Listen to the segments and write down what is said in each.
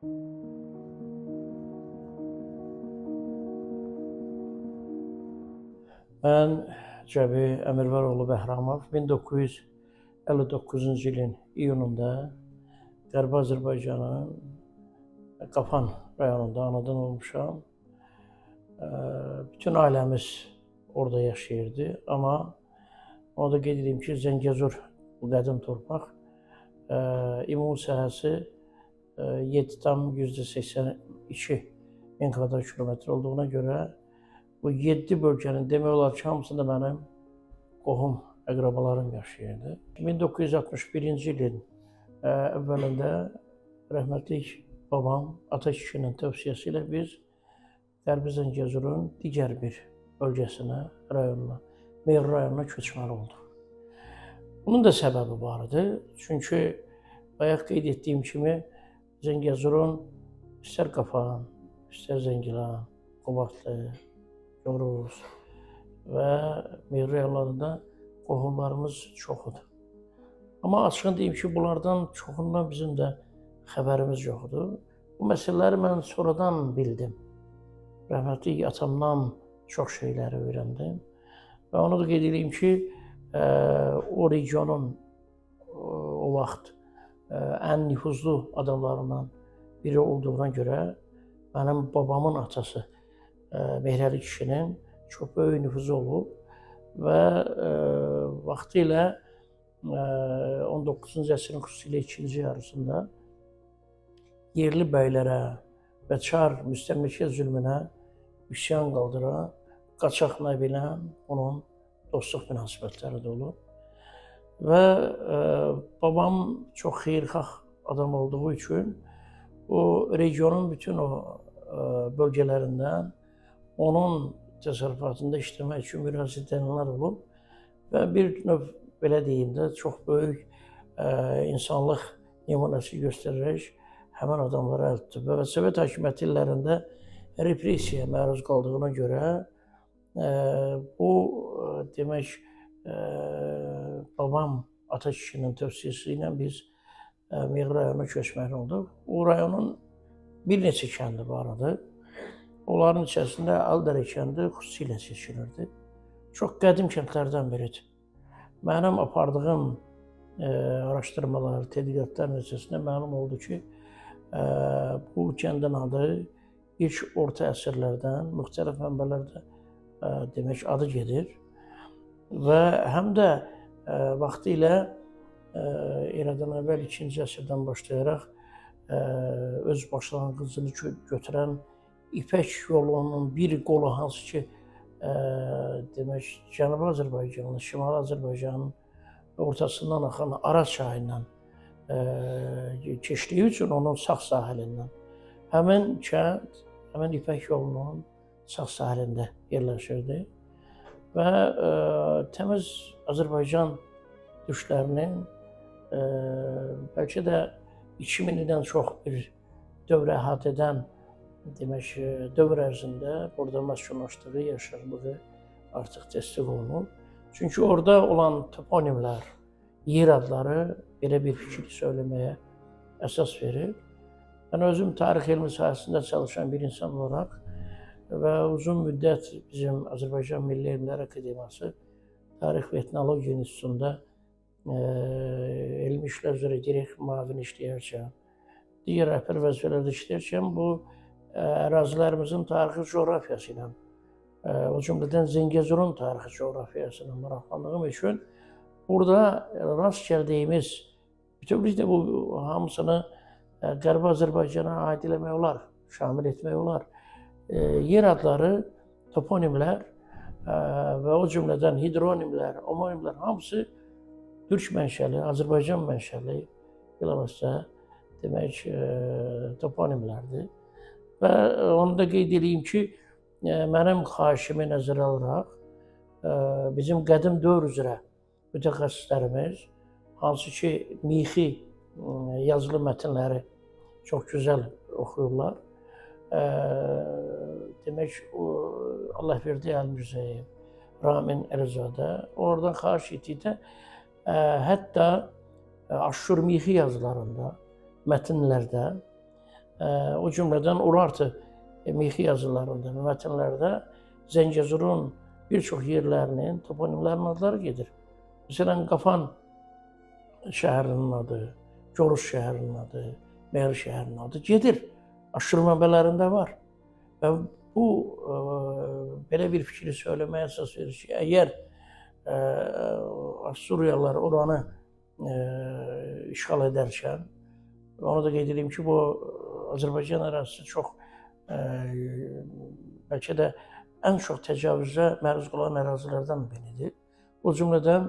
Mən Cəbi Əmirvaroğlu Bəhramov 1959-cu ilin iyununda Qərbi Azərbaycanın Qapan rayonunda anadan olmuşam. Bütün ailəmiz orada yaşayırdı, amma onu da qeyd edeyim ki, Zəngəzur bu qədim torpaq ümumi sahəsi 7,82 min kvadrat kilometr olduğuna görə bu 7 bölgənin demək olar ki, hamısında mənim qohum, əqrabalarım yaşayırdı. 1961-ci ilin əvvəlində rəhmətlik babam Ata kişinin tövsiyəsi ilə biz Qərbi Zəngəzurun digər bir bölgəsinə, rayonuna, Meyr rayonuna köçməli olduq. Bunun da səbəbi var idi. Çünki bayaq qeyd etdiyim kimi Zəngəzurun istər Qapan, istər Zəngilan, Qubadlı, Goruz və Meyr rayonlarında qohumlarımız çox idi. Amma açığını deyim ki, bunlardan çoxundan bizim də xəbərimiz yoxdur. Bu məsələləri mən sonradan bildim. Rəhmətli atamdan çox şeyləri öyrəndim. Və onu da qeyd edeyim ki, o regionun o vaxt ən nüfuzlu adamlarından biri olduğuna görə mənim babamın atası Mehrəli kişinin çox böyük nüfuzu olub və vaxtilə 19-cu əsrin xüsusilə ikinci yarısında yerli bəylərə və çar müstəmləkə zülmünə üsyan qaldıran Qaçaq Nəbi ilə onun dostluq münasibətləri də olub. Və babam çox xeyirxah adam olduğu üçün o regionun bütün o bölgələrindən onun təsərrüfatında işləmək üçün müraciət edənlər olub və bir növ belə deyim də çox böyük insanlıq nümunəsi göstərərək həmin adamlara əl tutub və Sovet hakimiyyəti illərində repressiyaya məruz qaldığına görə bu demək babam Ata kişinin tövsiyəsi ilə biz Meyr rayonuna köçməli olduq. O rayonun bir neçə kəndi var idi. Onların içərisində Əldərə kəndi xüsusilə seçilirdi. Çox qədim kəndlərdən biridir. Mənim apardığım araşdırmalar, tədqiqatlar nəticəsində məlum oldu ki, bu kəndin adı ilk orta əsrlərdən müxtəlif mənbələrdə demək adı gedir və həm də vaxtilə eradan əvvəl 2-ci əsrdən başlayaraq öz başlanğıcını götürən İpək yolunun bir qolu hansı ki demək Cənubi Azərbaycanın, Şimali Azərbaycanın ortasından axan Araz çayından keçdiyi üçün onun sağ sahilindən həmin kənd, həmin İpək yolunun sağ sahilində yerləşirdi və təmiz Azərbaycan türklərinin bəlkə də 2000 ildən çox bir dövrə əhatə edən demək dövr ərzində burada məskunlaşdığı, yaşadığı artıq təsdiq olunur. Çünki orada olan toponimlər, yer adları belə bir fikir söyləməyə əsas verir. Mən özüm tarix elmi sahəsində çalışan bir insan olaraq və uzun müddət bizim Azərbaycan Milli Elmlər Akademiyası Tarix və Etnologiya İnstitutunda elmi işlər üzrə direkt müavin işləyərkən, digər rəhbər vəzifələrdə işləyərkən bu ərazilərimizin tarixi coğrafiyası ilə, o cümlədən Zəngəzurun tarixi coğrafiyası ilə maraqlandığım üçün burada rast gəldiyimiz, bütövlükdə bu hamısını Qərbi Azərbaycana aid eləmək olar, şamil etmək olar. Yer adları, toponimlər və o cümlədən hidronimlər, omonimlər hamısı türk mənşəli, Azərbaycan mənşəli bilavasitə demək toponimlərdir. Və onu da qeyd edeyim ki, mənim xahişimi nəzərə alaraq bizim qədim dövr üzrə mütəxəssislərimiz, hansı ki mixi yazılı mətnləri çox gözəl oxuyurlar. Demək, Allahverdi Əlmirzəyev, Ramin Əlizadə, oradan xahiş etdikdə hətta Aşur mixi yazılarında, mətnlərdə O cümlədən Urartu mixi yazılarında, mətnlərdə Zəngəzurun bir çox yerlərinin, toponimlərin adları gedir. Məsələn, Qafan şəhərinin adı, Corus şəhərinin adı, Mehri şəhərinin adı gedir. Aşur mənbələrində var. Və bu belə bir fikri söyləməyə əsas verir ki, əgər Assuriyalılar oranı işğal edərkən, onu da qeyd edeyim ki, bu Azərbaycan ərazisi çox bəlkə də ən çox təcavüzə məruz qalan ərazilərdən biridir. O cümlədən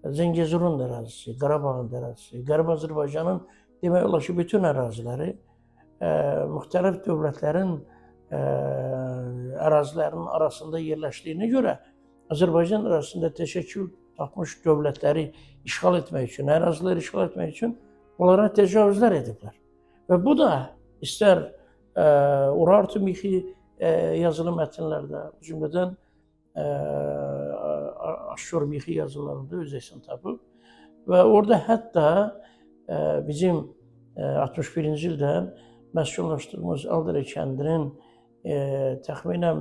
Zəngəzurun ərazisi, Qarabağın ərazisi, Qərbi Azərbaycanın demək olar ki, bütün əraziləri müxtəlif dövlətlərin ərazilərinin arasında yerləşdiyinə görə Azərbaycan ərazisində təşəkkül tapmış dövlətləri işğal etmək üçün, əraziləri işğal etmək üçün onlara təcavüzlər ediblər. Və bu da istər Urartu mixi yazılı mətnlərdə, o cümlədən Aşur mixi yazılarında öz əksini tapıb və orada hətta bizim 61-ci ildə məskunlaşdığımız Aldərə kəndinin təxminən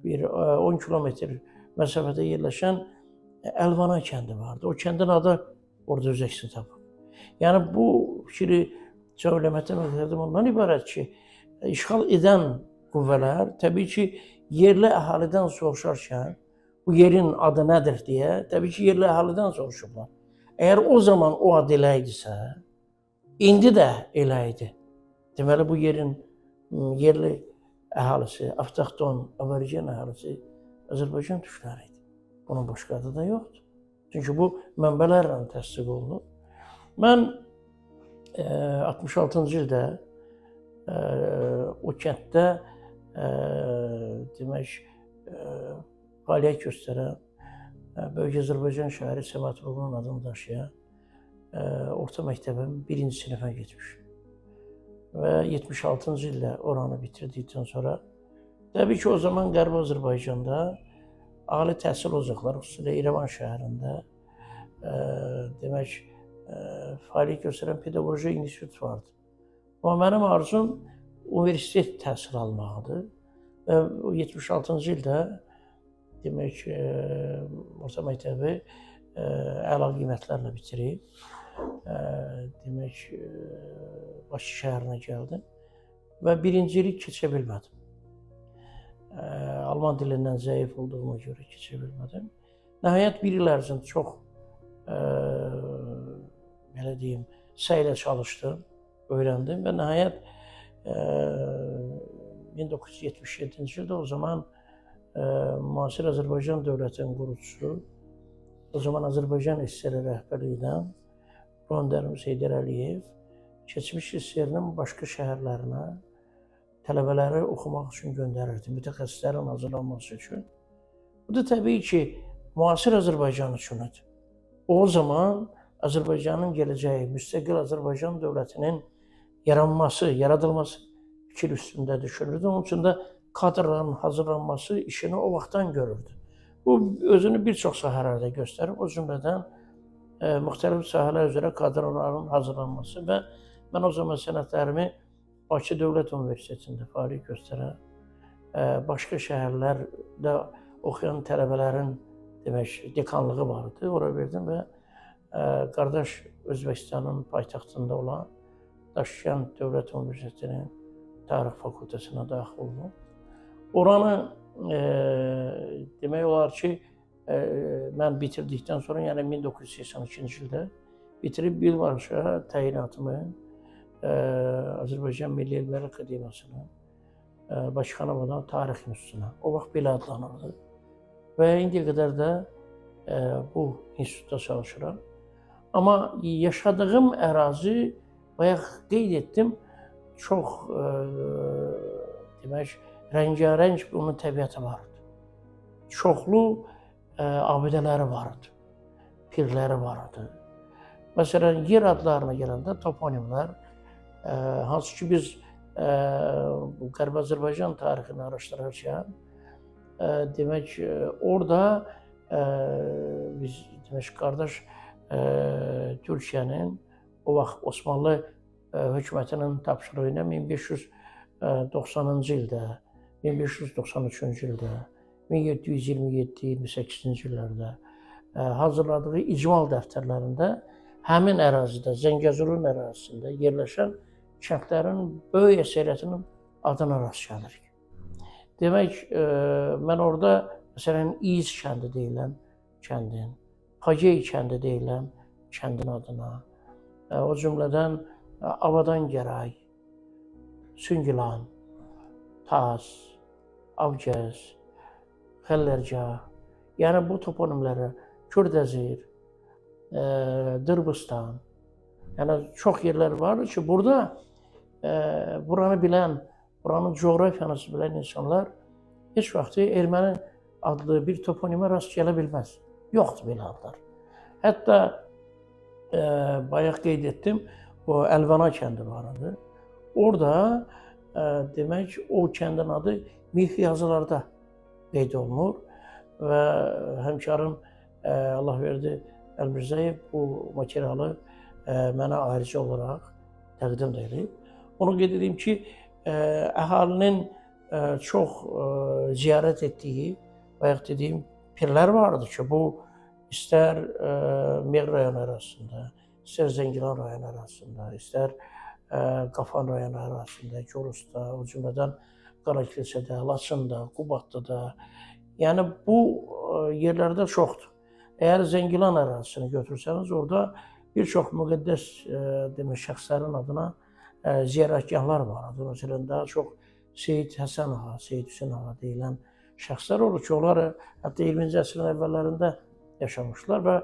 bir 10 kilometr məsafədə yerləşən Əlvana kəndi vardı. O kəndin adı orada öz əksini tapıb. Yəni bu fikri söyləməkdə məqsədim ondan ibarət ki, işğal edən qüvvələr təbii ki, yerli əhalidən soruşarkən bu yerin adı nədir deyə, təbii ki, yerli əhalidən soruşublar. Əgər o zaman o ad elə idisə, indi də elə idi. Deməli bu yerin yerli əhalisi, avtohton, aborigen əhalisi Azərbaycan türkləri idi. Bunun başqa adı da yoxdur. Çünki bu mənbələrlə təsdiq olunub. Mən 66-cı ildə o kənddə demək fəaliyyət göstərən Böyük Azərbaycan şairi Səməd Vurğunun adını daşıyan orta məktəbin birinci sinifə getmişim. Və 76-cı ildə oranı bitirdikdən sonra təbii ki, o zaman Qərbi Azərbaycanda ali təhsil ocaqları, xüsusilə İrəvan şəhərində demək fəaliyyət göstərən pedaqoji institut vardı. Amma mənim arzum universitet təhsil almaqdır. Və o 76-cı ildə demək orta məktəbi əla qiymətlərlə bitirib, demək Bakı şəhərinə gəldim və birinci ili keçə bilmədim. Alman dilindən zəif olduğuma görə keçə bilmədim. Nəhayət bir il ərzində çox belə deyim, səylə çalışdım, öyrəndim və nəhayət 1977-ci ildə o zaman müasir Azərbaycan dövlətinin qurucusu, o zaman Azərbaycan SSR rəhbərliyi edən öndərimiz Heydər Əliyev keçmiş SSR-nin başqa şəhərlərinə tələbələri oxumaq üçün göndərirdi, mütəxəssislərin hazırlanması üçün. Bu da təbii ki, müasir Azərbaycan üçün idi. O zaman Azərbaycanın gələcəyi, müstəqil Azərbaycan dövlətinin yaranması, yaradılması fikir üstündə düşünürdü. Onun üçün də kadrların hazırlanması işini o vaxtdan görürdü. Bu özünü bir çox sahələrdə göstərib, o cümlədən müxtəlif sahələr üzrə kadrların hazırlanması və mən o zaman sənədlərimi Bakı Dövlət Universitetində fəaliyyət göstərən, başqa şəhərlərdə oxuyan tələbələrin demək dekanlığı var idi. Ora verdim və qardaş Özbəkistanın paytaxtında olan Daşkənd Dövlət Universitetinin Tarix fakültəsinə daxil oldum. Oranı demək olar ki, mən bitirdikdən sonra, yəni 1982-ci ildə bitirib birbaşa təyinatımı Azərbaycan Milli Elmlər Akademiyasının Bakıxanovadan Tarix İnstitutuna, o vaxt belə adlanırdı. Və indiyə qədər də bu institutda çalışıram. Amma yaşadığım ərazi, bayaq qeyd etdim, çox demək, rəngarəng bunun təbiəti vardı. Çoxlu abidələri vardı, pirləri vardı. Məsələn, yer adlarına gələndə toponimlər, hansı ki biz bu Qərbi Azərbaycan tarixini araşdırarkən, demək, orada biz demək, qardaş Türkiyənin o vaxt Osmanlı hökumətinin tapşırığı ilə 90-cı ildə, 1593-cü ildə, 1727-28-ci illərdə hazırladığı icmal dəftərlərində həmin ərazidə, Zəngəzurun ərazisində yerləşən kəndlərin böyük əksəriyyətinin adına rast gəlirik. Demək, mən orada məsələn İz kəndi deyilən kəndin, Pagey kəndi deyilən kəndin adına, o cümlədən Avadan Gəray, Süngülan, Taz, Avgəz, Xəllərgah, yəni bu toponimlərə Kürdəzir, Dırbıstan, yəni çox yerlər var ki, burada buranı bilən, buranın coğrafiyanı bilən insanlar heç vaxt erməni adlı bir toponimə rast gələ bilməz. Yoxdur belə adlar. Hətta bayaq qeyd etdim, o Əlvana kəndi var idi. Orada demək o kəndin adı mix yazılarda qeyd olunur və həmkarım Allahverdi Əlmirzəyev bu materialı mənə ayrıca olaraq təqdim də edib. Onu qeyd edeyim ki, əhalinin çox ziyarət etdiyi, bayaq dediyim pirlər vardı ki, bu istər Meğ rayonu ərazisində, istər Zəngilan rayonu ərazisində, istər Qafan rayonu ərazisində, Gorusda, o cümlədən Qarakilsədə, Laçında, Qubadlıda, yəni bu yerlərdə çoxdur. Əgər Zəngilan ərazisini götürsəniz, orada bir çox müqəddəs demək şəxslərin adına ziyarətgahlar var. Məsələn, daha çox Seyid Həsən Ağa, Seyid Hüseyn Ağa deyilən şəxslər olur ki, onlar hətta 20-ci əsrin əvvəllərində yaşamışlar və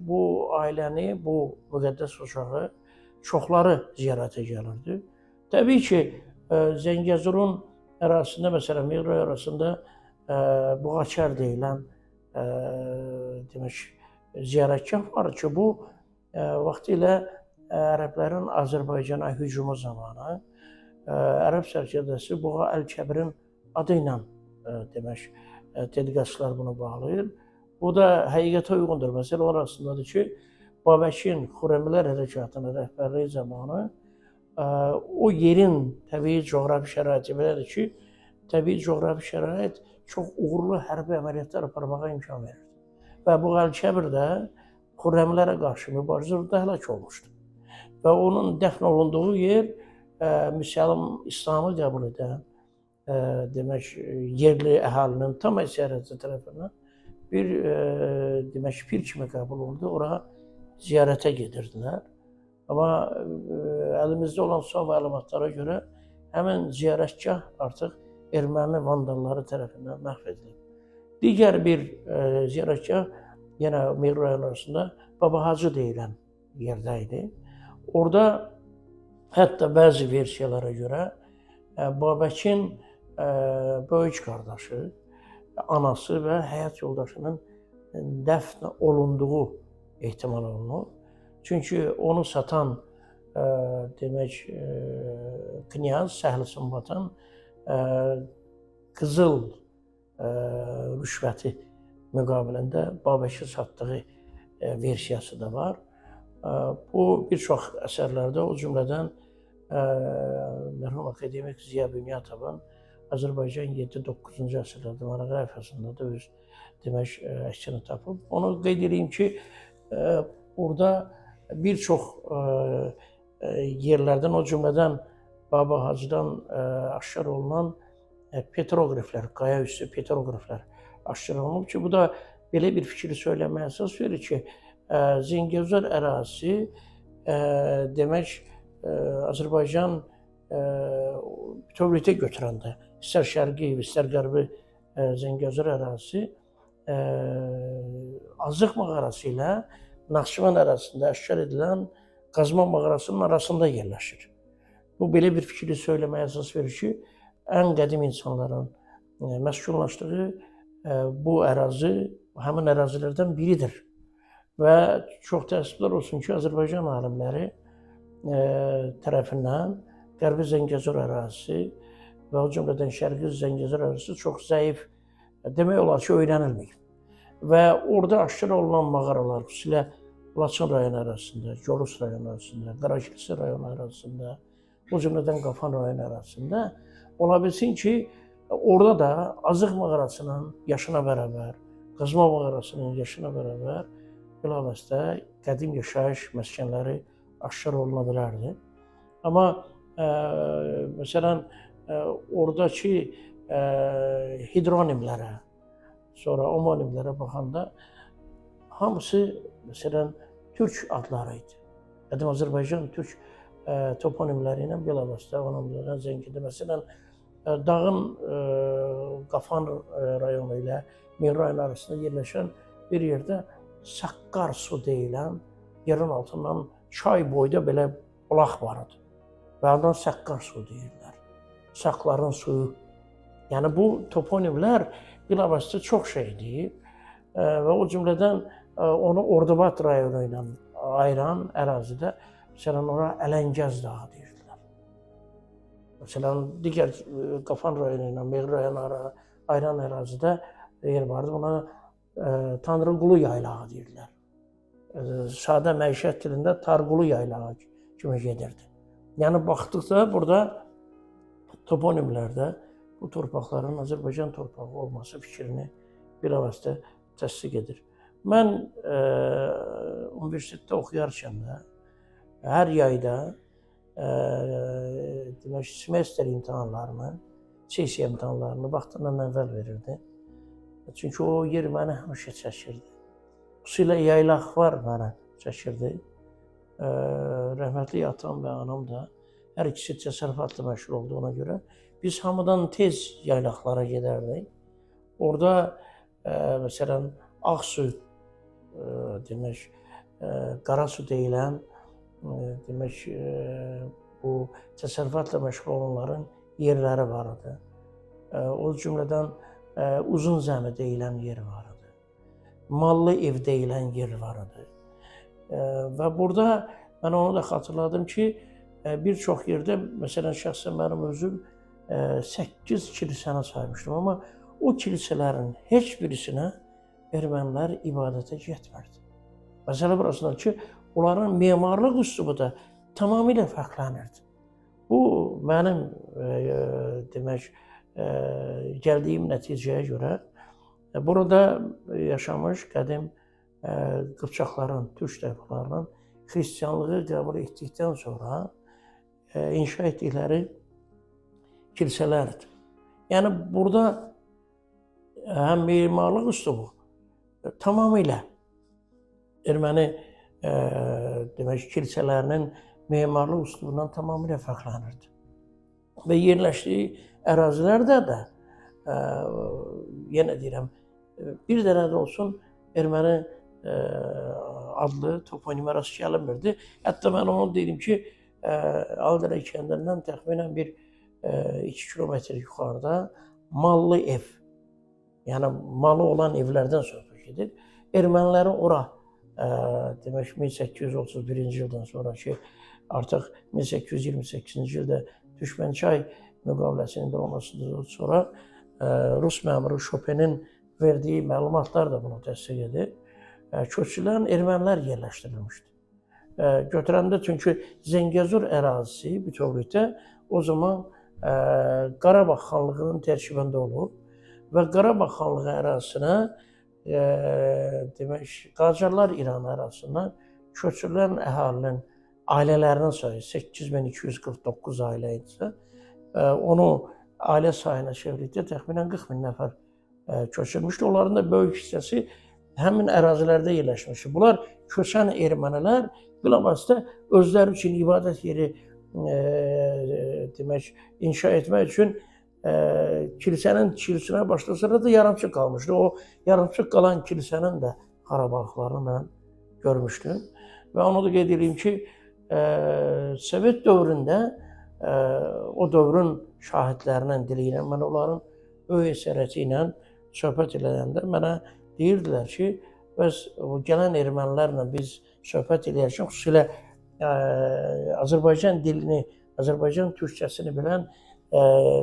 bu ailəni, bu müqəddəs ocağı çoxları ziyarətə gəlirdi. Təbii ki, Zəngəzurun ərazisində, məsələn, Meğ rayonu arasında Buğaçər deyilən demək, ziyarətgah var ki, bu vaxtilə ərəblərin Azərbaycana hücumu zamanı ərəb sərkərdəsi Buğa Əl-Kəbirin adı ilə demək, tədqiqatçılar bunu bağlayır. Bu da həqiqətə uyğundur. Məsələ onlar arasındadır ki, Babəkin Xürrəmilər hərəkatının rəhbərliyi zamanı o yerin təbii coğrafi şəraiti belədir ki, təbii coğrafi şərait çox uğurlu hərbi əməliyyatlar aparmağa imkan verir. Və bu Əl-Kəbir də Xürrəmlərə qarşı mübarizə orada həlak olmuşdu. Və onun dəfn olunduğu yer müsəlman İslamı qəbul edən, demək, yerli əhalinin tam əksəriyyəti tərəfindən bir demək, pir kimi qəbul olundu. Ora ziyarətə gedirdilər. Amma əlimizdə olan son məlumatlara görə həmin ziyarətgah artıq erməni vandalları tərəfindən məhv edilib. Digər bir ziyarətgah yenə Meğ rayonu arasında Baba Hacı deyilən yerdə idi. Orada hətta bəzi versiyalara görə Babəkin böyük qardaşı, anası və həyat yoldaşının dəfn olunduğu ehtimal olunur. Çünki onu satan demək knyaz Səhli Sumbatın qızıl rüşvəti müqabilində Babəki satdığı versiyası da var. Bu bir çox əsərlərdə, o cümlədən mərhum akademik Ziya Bünyətovun Azərbaycan 7-9-cu əsrlərdə monoqrafiyasında da öz demək əksini tapıb. Onu qeyd edeyim ki, burada bir çox yerlərdən, o cümlədən Baba Hacıdan aşkar olunan petroqraflər, qaya üstü petroqraflər aşkar olunub ki, bu da belə bir fikri söyləməyə əsas verir ki, Zəngəzur ərazisi demək Azərbaycan bütövlükdə götürəndə, istər şərqi, istər qərbi Zəngəzur ərazisi Azıq mağarası ilə Naxçıvan ərazisində aşkar edilən Qazma mağarasının arasında yerləşir. Bu belə bir fikri söyləməyə əsas verir ki, ən qədim insanların məskunlaşdığı bu ərazi həmin ərazilərdən biridir. Və çox təəssüflər olsun ki, Azərbaycan alimləri tərəfindən Qərbi Zəngəzur ərazisi və o cümlədən Şərqi Zəngəzur ərazisi çox zəif, demək olar ki, öyrənilməyib. Və orada aşkar olunan mağaralar, xüsusilə Laçın rayonu ərazisində, Gorus rayonu ərazisində, Qarakilsə rayonu ərazisində, o cümlədən Qafan rayon ərazisində, ola bilsin ki, orada da Azıq mağarasının yaşına bərabər, Qızma mağarasının yaşına bərabər bilavasitə qədim yaşayış məskənləri aşkar oluna bilərdi. Amma məsələn, oradakı hidronimlərə, sonra omonimlərə baxanda hamısı məsələn türk adları idi. Qədim Azərbaycan türk toponimləri ilə bilavasitə onlardan zəngindir. Məsələn, dağın Qafan rayonu ilə Mir rayonu arasında yerləşən bir yerdə Saqqar su deyilən yerin altından çay boyda belə bulaq var idi. Və ondan Saqqar su deyirlər. Saqların suyu. Yəni bu toponimlər bilavasitə çox şey deyir. Və o cümlədən onu Ordubad rayonu ilə ayıran ərazidə məsələn ora Ələngəz dağı deyirdilər. Məsələn digər Qafan rayonu ilə Meğri rayonu ayıran ərazidə yer vardı. Ona Tanrıqulu yaylağı deyirdilər. Sadə məişət dilində Tarqulu yaylağı kimi gedirdi. Yəni baxdıqda burada toponimlərdə bu torpaqların Azərbaycan torpağı olması fikrini bilavasitə təsdiq edir. Mən universitetdə oxuyarkən də hər yayda demək semestr imtahanlarını, sessiya imtahanlarını vaxtından əvvəl verirdi. Çünki o yer məni həmişə çəkirdi. Xüsusilə yaylaqlar mənə çəkirdi. Rəhmətli atam və anam da hər ikisi təsərrüfatla məşğul olduğuna görə biz hamıdan tez yaylaqlara gedərdik. Orada məsələn Ağsu demək, Qarasu deyilən demək, bu təsərrüfatla məşğul olanların yerləri var idi. O cümlədən Uzun Zəmi deyilən yer var idi. Mallı ev deyilən yer var idi. Və burada mən onu da xatırladım ki, bir çox yerdə, məsələn, şəxsən mənim özüm 8 kilsəni saymışdım, amma o kilsələrin heç birisinə ermənilər ibadətə getmirdi. Məsələ burasındadır ki, onların memarlıq üslubu da tamamilə fərqlənirdi. Bu mənim demək, gəldiyim nəticəyə görə burada yaşamış qədim qıpçaqların, türk tayfalarının xristianlığı qəbul etdikdən sonra inşa etdikləri kilsələrdir. Yəni burada həm memarlıq üslubu tamamilə erməni demək kilsələrinin memarlıq üslubundan tamamilə fərqlənirdi. Və yerləşdiyi ərazilərdə də yenə deyirəm, bir dənə də olsun erməni adlı toponimə rast gəlinmirdi. Hətta mən onu deyim ki, Ağdərə kəndindən təxminən bir 2 kilometr yuxarıda mallı ev, yəni malı olan evlərdən söhbət gedir. Erməniləri ora demək 1831-ci ildən sonraki artıq 1828-ci ildə Düşmənçay müqaviləsinin olmasından sonra Rus məmuru Şopenin verdiyi məlumatlar da bunu təsdiq edir. Köçürülən ermənilər yerləşdirilmişdi. Götürəndə çünki Zəngəzur ərazisi bütövlükdə o zaman Qarabağ xanlığının tərkibində olub və Qarabağ xanlığı ərazisinə demək Qacarlar İranı ərazisindən köçürülən əhalinin ailələrinin sayı 8249 ailə idisə, onu ailə sayına çevirdikdə təxminən 40 min nəfər köçürmüşdü. Onların da böyük hissəsi həmin ərazilərdə yerləşmişdi. Bunlar köçən ermənilər bilavasitə özləri üçün ibadət yeri demək inşa etmək üçün kilsənin kilsinə başlasalar da yarımçıq qalmışdı. O yarımçıq qalan kilsənin də xarabalıqlarını mən görmüşdüm. Və onu da qeyd edeyim ki, Sovet dövründə o dövrün şahidlərinin dili ilə mən onların böyük əsarəti ilə söhbət eləyəndə mənə deyirdilər ki, bəs o gələn ermənilərlə biz söhbət eləyərkən xüsusilə Azərbaycan dilini, Azərbaycan türkçəsini bilən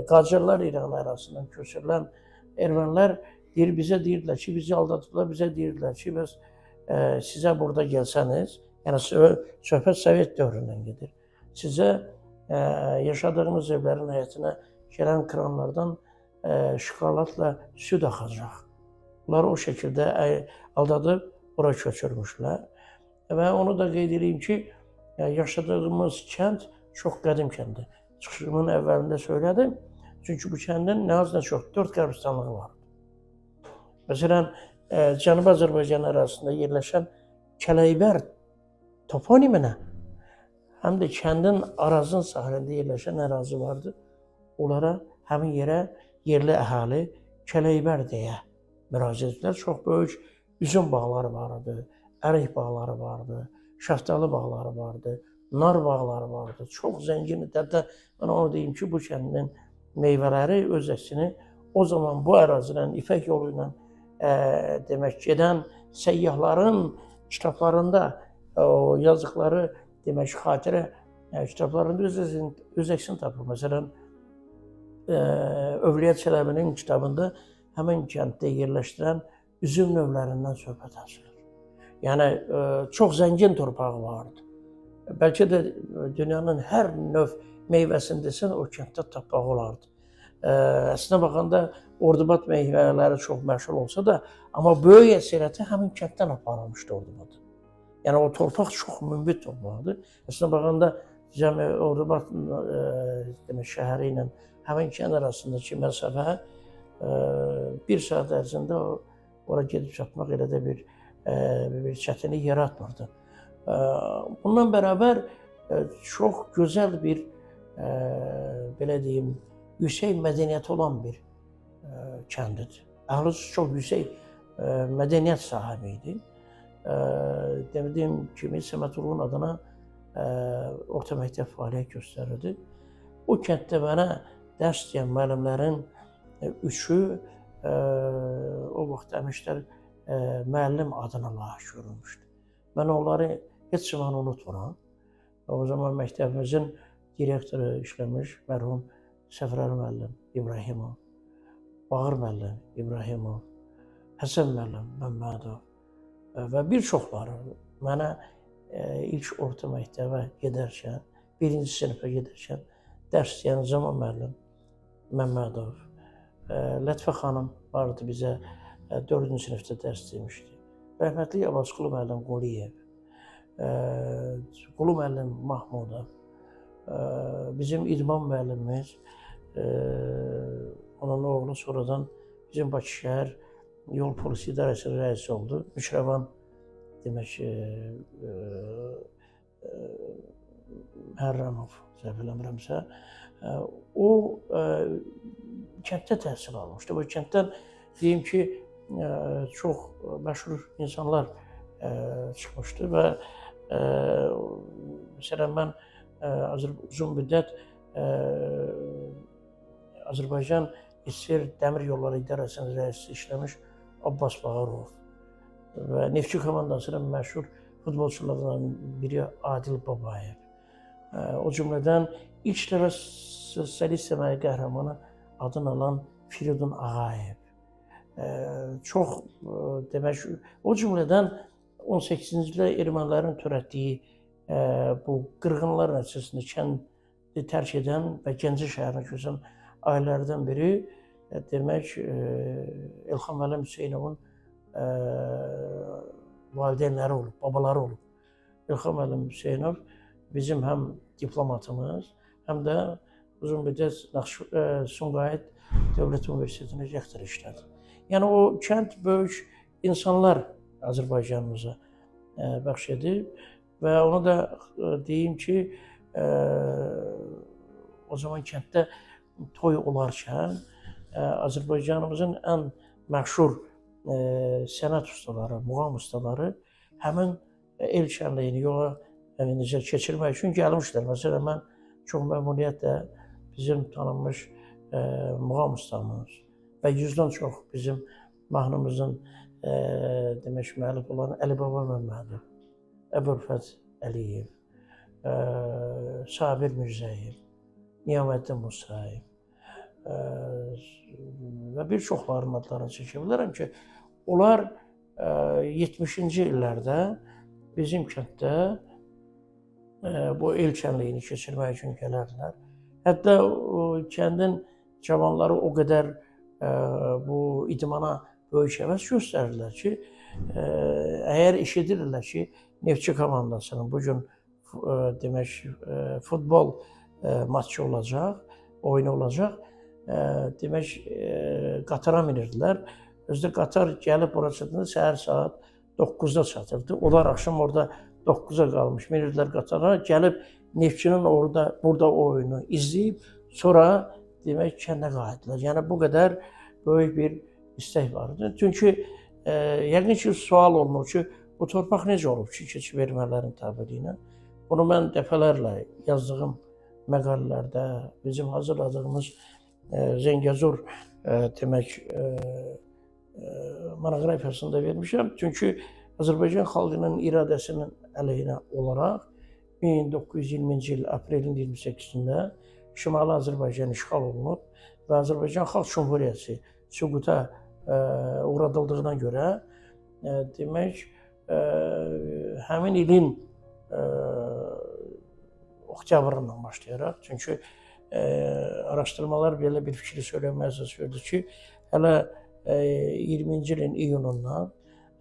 Qacarlar İran arasından köçürülən ermənilər deyir, bizə deyirdilər ki, bizi aldadıblar, bizə deyirdilər ki, bəs sizə burada gəlsəniz, yəni söhbət Sovet dövründən gedir. Sizə Yaşadığımız evlərin həyətinə gələn kranlardan şokoladla süd axacaq. Bunları o şəkildə aldadıb ora köçürmüşlər. Və onu da qeyd edeyim ki, yaşadığımız kənd çox qədim kənddir. Çıxışımın əvvəlində söylədim. Çünki bu kəndin nə az nə çox 4 qəbristanlığı var. Məsələn, Cənubi Azərbaycan ərazisində yerləşən Kələybər toponiminə həm də kəndin Arazın sahilində yerləşən ərazi vardı. Onlara, həmin yerə yerli əhali Kələybər deyə müraciət etdilər. Çox böyük üzüm bağları vardı, ərik bağları vardı, şəftalı bağları vardı, nar bağları vardı. Çox zəngin idi. Hətta mən onu deyim ki, bu kəndin meyvələri öz əksini o zaman bu ərazidən İpək yolu ilə demək gedən səyyahların kitablarında o yazdıqları demək xatirə kitablarında öz əksini tapır. Məsələn, Övliya Çələbinin kitabında həmin kənddə yerləşdirən üzüm növlərindən söhbət açılır. Yəni çox zəngin torpağı vardı. Bəlkə də dünyanın hər növ meyvəsini desən o kənddə tapmaq olardı. Əslində baxanda Ordubad meyvələri çox məşhur olsa da, amma böyük əksəriyyəti həmin kənddən aparılmışdı Ordubada. Yəni o torpaq çox münbit torpaqdır. Əslində baxanda cəmi Ordubad demək şəhəri ilə həmin kənd arasındakı məsafə bir saat ərzində ora gedib çatmaq elə də bir çətinlik yaratmırdı. Bundan bərabər çox gözəl bir belə deyim, yüksək mədəniyyəti olan bir kəndidir. Əhlisi çox yüksək mədəniyyət sahibi idi. Dediyim kimi Səməd Vurğun adına orta məktəb fəaliyyət göstərirdi. O kənddə mənə dərs deyən müəllimlərin üçü o vaxt əmişlər müəllim adına layiq görülmüşdü. Mən onları heç zaman unutmuram. O zaman məktəbimizin direktoru işləmiş mərhum Səfərəli müəllim İbrahimov, Bağır müəllim İbrahimov, Həsən müəllim Məmmədov və bir çoxları mənə ilk orta məktəbə gedərkən, birinci sinifə gedərkən dərs deyən Zaman müəllim Məmmədov, Lətifə xanım vardı bizə 4-cü sinifdə dərs demişdi. Rəhmətli Abbasqulu müəllim Quliyev, Qulu müəllim Mahmudov, bizim idman müəllimimiz, onun oğlu sonradan bizim Bakı şəhər Yol Polisi İdarəsinin rəisi oldu. Müşrəvan demək Məhərrəmov, səhv eləmirəmsə, o kənddə təhsil almışdı. Bu kənddən deyim ki, çox məşhur insanlar çıxmışdı və məsələn mən uzun müddət Azərbaycan SSR Dəmir Yolları İdarəsinin rəisi işləmiş Abbas Bağırov və Neftçi komandasının məşhur futbolçularından biri Adil Babayev. O cümlədən ilk dəfə sosialist əməyi qəhrəmanı adını alan Firidun Ağayev. Çox demək, o cümlədən 18-ci ildə ermənilərin törətdiyi bu qırğınlar nəticəsində kəndi tərk edən və Gəncə şəhərinə köçən ailələrdən biri demək Elxan müəllim Hüseynovun valideynləri olub, babaları olub. Elxan müəllim Hüseynov bizim həm diplomatımız, həm də uzun müddət Sumqayıt Dövlət Universitetinin rektoru işlədi. Yəni o kənd böyük insanlar Azərbaycanımıza bəxş edib və onu da deyim ki, o zaman kənddə toy olarkən Azərbaycanımızın ən məşhur sənət ustaları, muğam ustaları həmin el şənliyini yola necə keçirmək üçün gəlmişlər. Məsələn, mən çox məmnuniyyətlə bizim tanınmış muğam ustamız və 100-dən çox bizim mahnımızın demək müəllif olan Əlibaba Məmmədov, Əbülfət Əliyev, Sabir Mirzəyev, Niyaməddin Musayev və bir çoxlarının adlarını çəkə bilərəm ki, onlar 70-ci illərdə bizim kənddə bu el şənliyini keçirmək üçün gələrdilər. Hətta o kəndin cavanları o qədər bu idmana böyük həvəs göstərirlər ki, əgər eşidirlər ki, Neftçi komandasının bu gün demək futbol maçı olacaq, oyunu olacaq, demək qatara minirdilər. Özü də qatar gəlib bura çatanda səhər saat 9-da çatırdı. Onlar axşam orada 9-a qalmış minirdilər qatara, gəlib Neftçinin orada burada oyunu izləyib, sonra demək kəndə qayıtdılar. Yəni bu qədər böyük bir istək var idi. Çünki yəqin ki, sual olunur ki, bu torpaq necə olub ki, keçib ermənilərin tabeliyinə? Bunu mən dəfələrlə yazdığım məqalələrdə, bizim hazırladığımız Zəngəzur demək monoqrafiyasında vermişəm. Çünki Azərbaycan xalqının iradəsinin əleyhinə olaraq 1920-ci il aprelin 28-də Şimali Azərbaycan işğal olunub və Azərbaycan Xalq Cümhuriyyəti süquta uğradıldığına görə demək həmin ilin oktyabrından başlayaraq, çünki araşdırmalar belə bir fikri söyləməyə əsas verdi ki, hələ 20-ci ilin iyunundan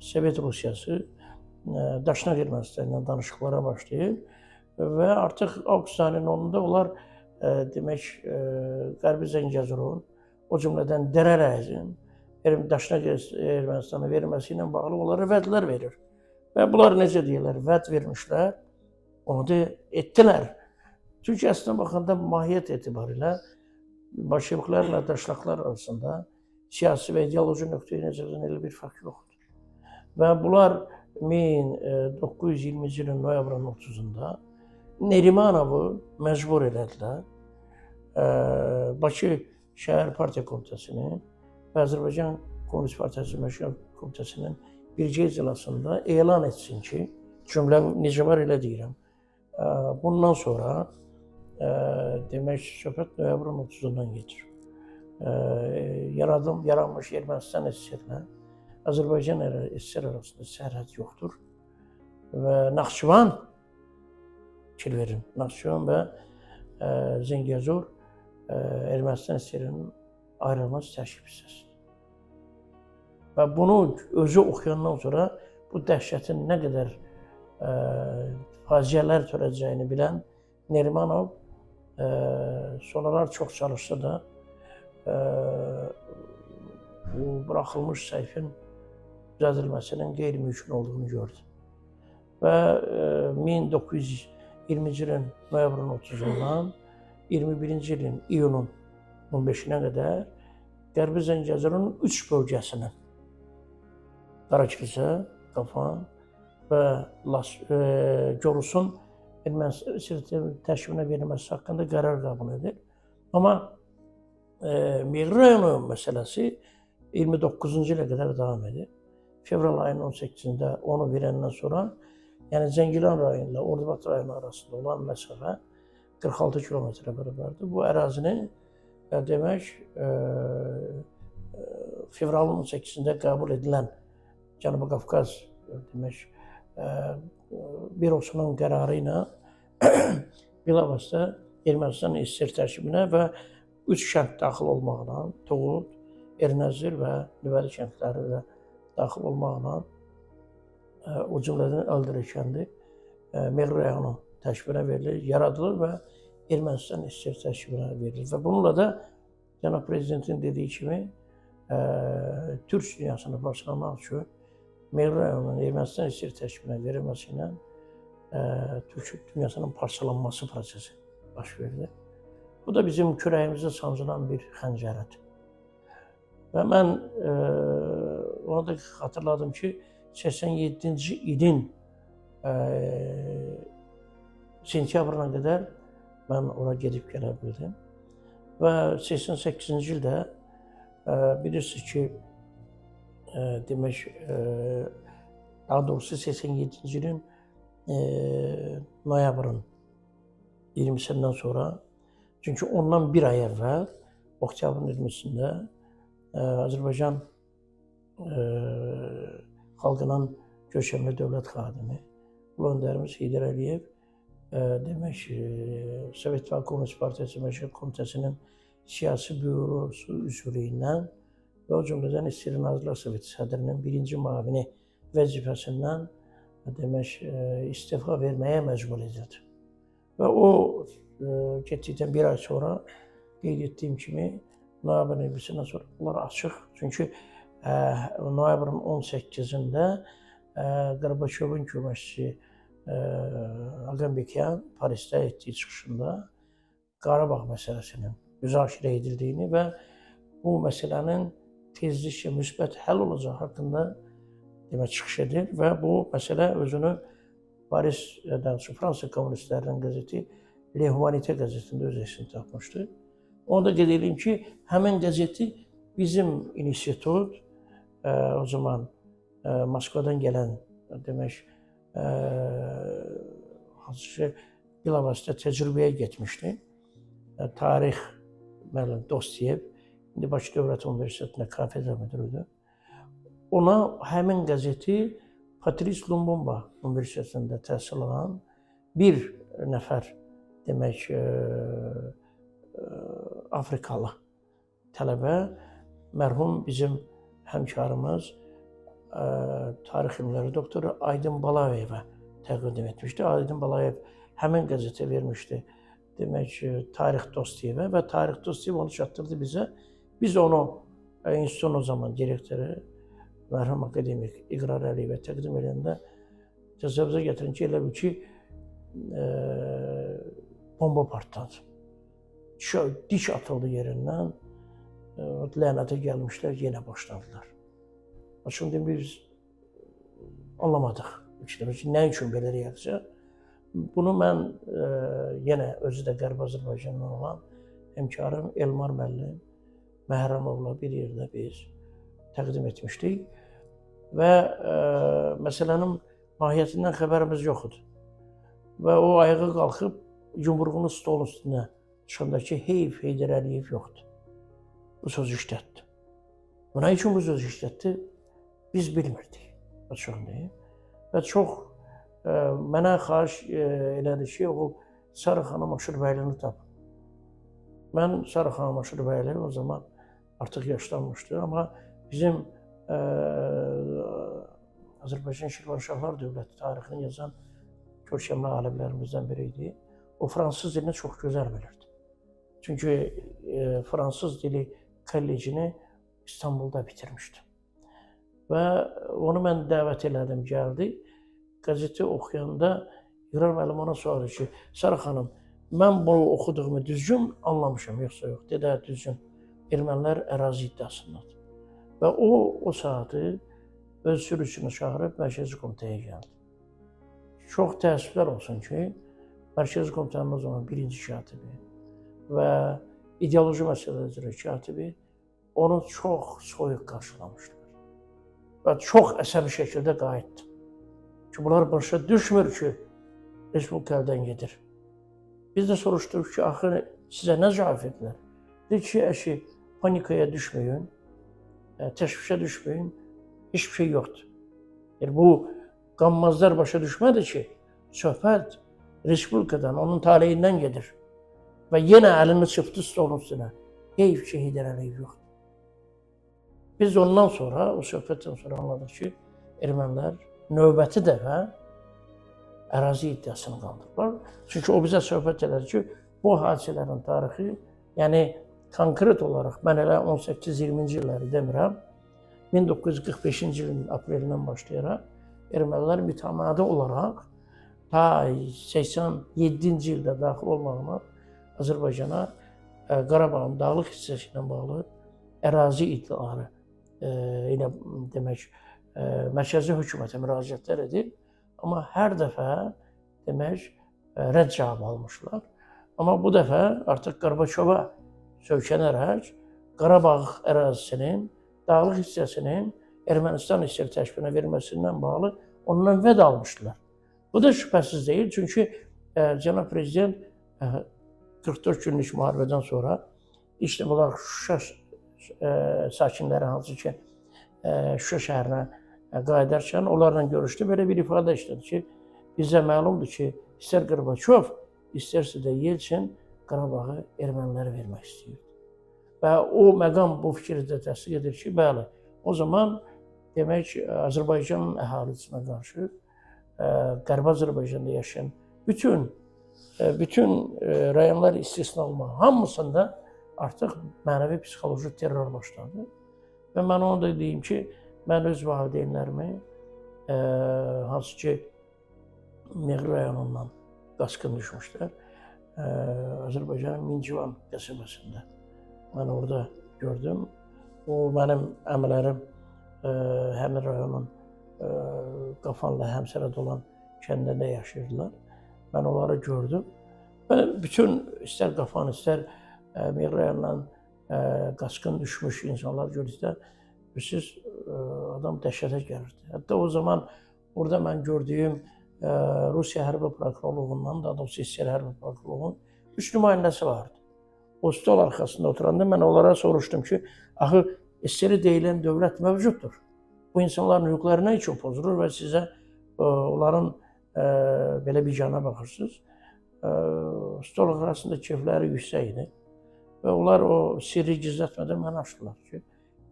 Sovet Rusiyası Daşnak Ermənistanı ilə danışıqlara başlayır və artıq avqust ayının 10-da onlar demək Qərbi Zəngəzurun, o cümlədən Dərərəzin Daşnak Ermənistana verilməsi ilə bağlı onlara vədlər verir. Və bunlar necə deyirlər, vəd vermişlər, onu da etdilər. Çünki əslində baxanda mahiyyət etibarilə bolşeviklərlə daşnaqlar arasında siyasi və ideoloji nöqteyi nəzərdən elə bir fərq yoxdur. Və bunlar 1920-ci ilin noyabrın 30-da Nərimanovu məcbur elədilər. Bakı Şəhər Partiya Komitəsinin və Azərbaycan Komünist Partiyası Mərkəzi Komitəsinin birgə iclasında elan etsin ki, cümlə necə var elə deyirəm. Bundan sonra demək söhbət noyabrın 30-undan gedir. Yaranmış Ermənistan SSR-ilə Azərbaycan SSR arasında sərhəd yoxdur və Naxçıvan, fikir verin, Naxçıvan və Zəngəzur Ermənistan SSR-inin ayrılmaz tərkib hissəsidir. Və bunu özü oxuyandan sonra bu dəhşətin nə qədər faciələr törədəcəyini bilən Nerimanov sonralar çox çalışsa da bu buraxılmış səhifin düzəldilməsinin qeyri-mümkün olduğunu gördü. Və 1920-ci ilin noyabrın 30-undan 21-ci ilin iyunun 15-inə qədər Qərbi Zəngəzurun 3 bölgəsinin Qarakilsə, Qafan və Gorusun Ermənistan tərkibinə verilməsi haqqında qərar qəbul edir. Amma Meğri rayonu məsələsi 29-cu ilə qədər davam edir. Fevral ayının 18-də onu verəndən sonra, yəni Zəngilan rayonu ilə Ordubad rayonu arasında olan məsafə 46 kilometrə bərabərdir. Bu ərazini demək fevralın 18-də qəbul edilən Cənubi Qafqaz demək bürosunun qərarı ilə bilavasitə Ermənistan SSR tərkibinə və 3 kənd daxil olmaqla, Toğut, Ernəzir və Nüvəli kəndləri də daxil olmaqla, o cümlədən Əldərə kəndi Meğri rayonu tərkibinə verilir, yaradılır və Ermənistan SSR tərkibinə verilir. Və bununla da Cənab Prezidentin dediyi kimi Türk dünyasını parçalamaq üçün Meğri rayonunun Ermənistan SSR tərkibinə verilməsi ilə Türk dünyasının parçalanması prosesi baş verdi. Bu da bizim kürəyimizə sancılan bir xəncəridir. Və mən ona da xatırladım ki, 87-ci ilin sentyabrına qədər mən ora gedib gələ bildim. Və 88-ci ildə bilirsiniz ki, demək, daha doğrusu 87-ci ilin noyabrın 20-sindən sonra, çünki ondan bir ay əvvəl, oktyabrın 20-sində Azərbaycan xalqının görkəmli dövlət xadimi, ulu öndərimiz Heydər Əliyev demək, Sovet İttifaqı Komünist Partiyası Mərkəzi Komitəsinin siyasi bürosu üzvlüyündən və o cümlədən SSR Nazirlər Soveti sədrinin birinci müavini vəzifəsindən demək, istefa verməyə məcbur edildi. Və o getdikdən bir ay sonra qeyd etdiyim kimi noyabrın 20-sindən sonra bunlar açıq. Çünki noyabrın 18-də Qorbaçovun köməkçisi Ağambekyan Parisdə etdiyi çıxışında Qarabağ məsələsinin müzakirə edildiyini və bu məsələnin tezliklə müsbət həll olacağı haqqında demək çıxış edir və bu məsələ özünü Paris, daha doğrusu Fransa kommunistlərinin qəzeti Le Humanité qəzetində öz əksini tapmışdı. Onu da qeyd edeyim ki, həmin qəzeti bizim institut o zaman Moskvadan gələn demək hansı ki bilavasitə təcrübəyə getmişdi. Tarix müəllim Dostiyev, indi Bakı Dövlət Universitetində kafedra müdiridir. Ona həmin qəzeti Patrice Lumumba Universitetində təhsil alan bir nəfər demək Afrikalı tələbə mərhum bizim həmkarımız tarix elmləri doktoru Aydın Balayevə təqdim etmişdi. Aydın Balayev həmin qəzetə vermişdi. Demək Tarix Dostiyevə və Tarix Dostiyev onu çatdırdı bizə. Biz onu institutun o zaman direktoru mərhum akademik İqrar Əliyevə təqdim edəndə təsəvvürünüzə gətirin ki, elə bil ki bomba partladı. Diş atıldı yerindən. Lənətə gəlmişlər, yenə başladılar. Şimdi biz anlamadıq. Demək ki, nə üçün belə reaksiya? Bunu mən yenə özü də Qərbi Azərbaycandan olan həmkarım Elmar müəllim Məhərrəmovla bir yerdə biz təqdim etmişdik və məsələnin mahiyyətindən xəbərimiz yox idi. Və o ayağa qalxıb yumruğunu stolun üstünə çıxanda ki, heyf Heydər Əliyev yoxdur. Bu sözü işlətdi. Buna üçün bu sözü işlətdi? Biz bilmirdik, açığını deyim. Və çox mənə xahiş elədi ki, o Sarı xanım Aşırbəylini tapın. Mən Sarı xanım Aşırbəyli o zaman artıq yaşlanmışdı, amma bizim Azərbaycan Şirvanşahlar dövləti tarixini yazan görkəmli alimlərimizdən biri idi. O fransız dilini çox gözəl bilirdi. Çünki fransız dili kollecini İstanbulda bitirmişdi. Və onu mən dəvət elədim, gəldi. Qəzeti oxuyanda İqrar müəllim ona sordu ki, Sarı xanım, mən bunu oxuduğumu düzgün anlamışam, yoxsa yox? Dedi, hə, düzgün. Ermənilər ərazi iddiasındadır. Və o saatı öz sürücüsünü çağırıb Mərkəzi Komitəyə gəldi. Çox təəssüflər olsun ki, Mərkəzi Komitənin o zaman birinci katibi və ideoloji məsələlər üzrə katibi onu çox soyuq qarşılamışlar. Və çox əsəbi şəkildə qayıtdı. Ki, bunlar başa düşmür ki, Respublika əldən gedir. Biz də soruşduq ki, axı sizə nə cavab verdilər? Dedi ki, əşi, panikaya düşməyin, təşvişə düşməyin, heç bir şey yoxdur. Yəni, bu qanmazlar başa düşmədi ki, söhbət Respublikadan, onun taleyindən gedir. Və yenə əlini çırpdı stolun üstünə. Heyf ki, Heydər Əliyev yoxdur. Biz ondan sonra, o söhbətdən sonra anladıq ki, ermənilər növbəti dəfə ərazi iddiasını qaldırıblar. Çünki o bizə söhbət elədi ki, bu hadisələrin tarixi, yəni konkret olaraq mən elə 18-20-ci illəri demirəm, 1945-ci ilin aprelindən başlayaraq ermənilər mütəmadi olaraq ta 87-ci ildə daxil olmağına Azərbaycana Qarabağın dağlıq hissəsi ilə bağlı ərazi iddiaları ilə demək mərkəzi hökumətə müraciətlər edir. Amma hər dəfə demək rədd cavabı almışlar. Amma bu dəfə artıq Qorbaçova söykənərək Qarabağ ərazisinin dağlıq hissəsinin Ermənistan SSR təşkilinə verilməsindən bağlı ondan vəd almışdılar. Bu da şübhəsiz deyil, çünki cənab prezident 44 günlük müharibədən sonra ilk dəfə olaraq Şuşa sakinləri hansı ki Şuşa şəhərinə qayıdarkən onlarla görüşdü. Belə bir ifadə işlədi ki, bizə məlumdur ki, İstər Qorbaçov, istərsə də Yeltsin Qarabağı ermənilərə vermək istəyirdi. Və o məqam bu fikri də təsdiq edir ki, bəli, o zaman demək Azərbaycan əhalisinə qarşı Qərbi Azərbaycanda yaşayan bütün rayonlar istisna olmaq hamısında artıq mənəvi psixoloji terror başladı. Və mən onu da deyim ki, mən öz valideynlərimi hansı ki Meğri rayonundan qaçqın düşmüşlər, Azərbaycanın Mincivan qəsəbəsində mən orada gördüm. O mənim əmilərim həmin rayonun Qafanla həmsərəd olan kəndində yaşayırdılar. Mən onları gördüm. Və bütün istər Qafan, istər Meğri rayonundan qaçqın düşmüş insanlar gördükdə bilirsiniz, adam dəhşətə gəlirdi. Hətta o zaman orada mən gördüyüm Rusiya hərbi prokurorluğundan, daha doğrusu SSR hərbi prokurorluğunun 3 nümayəndəsi vardı. O stol arxasında oturanda mən onlara soruşdum ki, axı SSR deyilən dövlət mövcuddur. Bu insanların hüquqları nə üçün pozulur və sizə onların belə biganə baxırsınız. Stol arxasında keyfləri yüksək idi. Və onlar o sirri gizlətmədən mənə açdılar ki,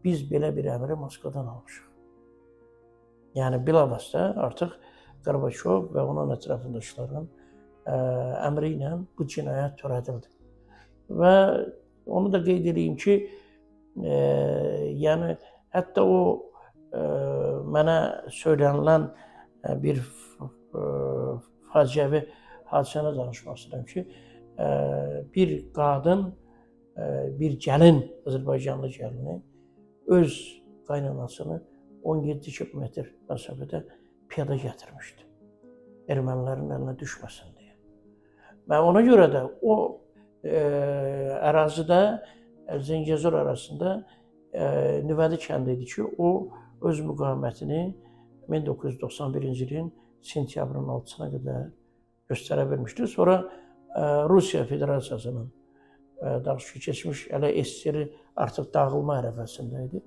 biz belə bir əmri Moskvadan almışıq. Yəni bilavasitə artıq Qorbaçov və onun ətrafındakıların əmri ilə bu cinayət törədildi. Və onu da qeyd edeyim ki, yəni hətta o mənə söylənilən bir faciəvi hadisəni danışmaq istəyirəm ki, bir qadın, bir gəlin, Azərbaycanlı gəlini öz qaynanasını 17 kilometr məsafədə piyada gətirmişdi. Ermənilərin əlinə düşməsin deyə. Və ona görə də o ərazidə, Zəngəzur arasında Nüvəli kəndi idi ki, o öz müqavimətini 1991-ci ilin sentyabrın 6-sına qədər göstərə bilmişdi. Sonra Rusiya Federasiyasının, daha doğrusu keçmiş hələ SSR artıq dağılma ərəfəsində idi.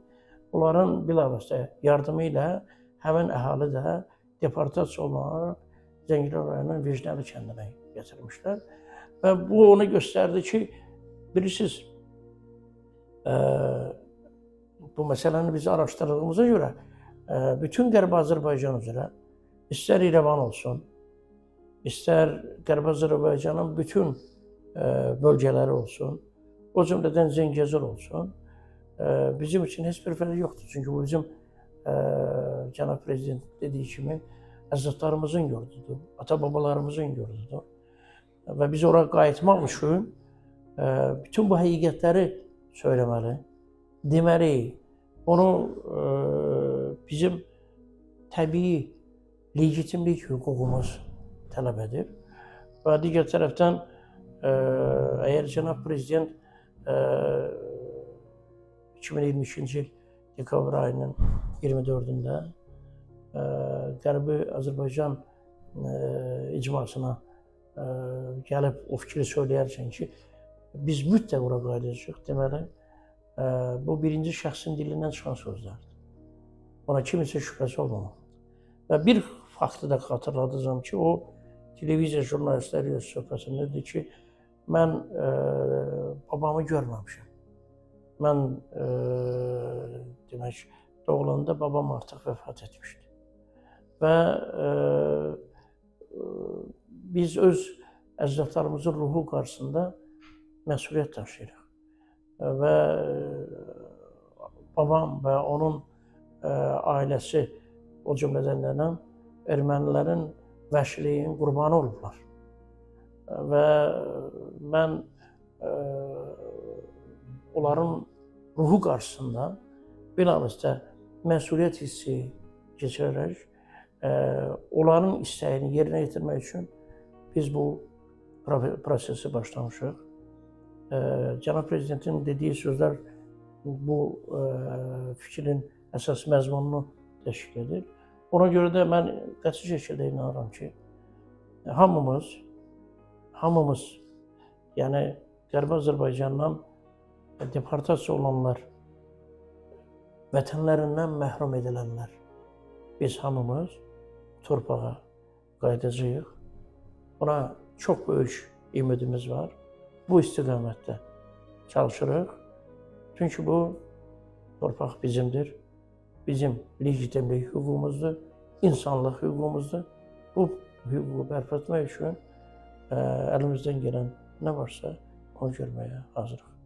Onların bilavasitə yardımı ilə həmin əhali də deportasiya olunaraq Zəngilan rayonunun Vecnəli kəndinə gətirmişlər. Və bu onu göstərdi ki, bilirsiniz, bu məsələni biz araşdırdığımıza görə bütün Qərbi Azərbaycan üzrə, istər İrəvan olsun, istər Qərbi Azərbaycanın bütün bölgələri olsun, o cümlədən Zəngəzur olsun, bizim üçün heç bir fərqi yoxdur. Çünki bu bizim cənab prezident dediyi kimi əcdadlarımızın yurdudur, ata-babalarımızın yurdudur. Və biz ora qayıtmaq üçün bütün bu həqiqətləri söyləməli, deməliyik. Onu bizim təbii legitimlik hüququmuz tələb edir. Və digər tərəfdən əgər cənab prezident 2022-ci il dekabr ayının 24-ündə Qərbi Azərbaycan icmasına gəlib o fikri söyləyərkən ki, biz mütləq ora qayıdacağıq, deməli, bu birinci şəxsin dilindən çıxan sözlərdir. Ona kiminsə şübhəsi olmamalıdır. Və bir faktı da xatırladacağam ki, o televiziya jurnalistləri ilə söhbətində dedi ki, mən babamı görməmişəm. Mən demək, doğulanda babam artıq vəfat etmişdi. Və biz öz əcdadlarımızın ruhu qarşısında məsuliyyət daşıyırıq. Və babam və onun ailəsi, o cümlədən nənəm, ermənilərin vəhşiliyin qurbanı olublar. Və mən onların ruhu qarşısında bilavasitə məsuliyyət hissi keçirərək onların istəyini yerinə yetirmək üçün biz bu prosesi başlamışıq. Cənab Prezidentin dediyi sözlər bu fikrin əsas məzmununu təşkil edir. Ona görə də mən qəti şəkildə inanıram ki, hamımız, yəni Qərbi Azərbaycandan deportasiya olanlar, vətənlərindən məhrum edilənlər, biz hamımız torpağa qayıdacağıq Buna çox böyük ümidimiz var. Bu istiqamətdə çalışırıq. Çünki bu torpaq bizimdir. Bizim legitimlik hüququmuzdur, insanlıq hüququmuzdur. Bu hüququ bərpa etmək üçün əlimizdən gələn nə varsa onu görməyə hazırıq.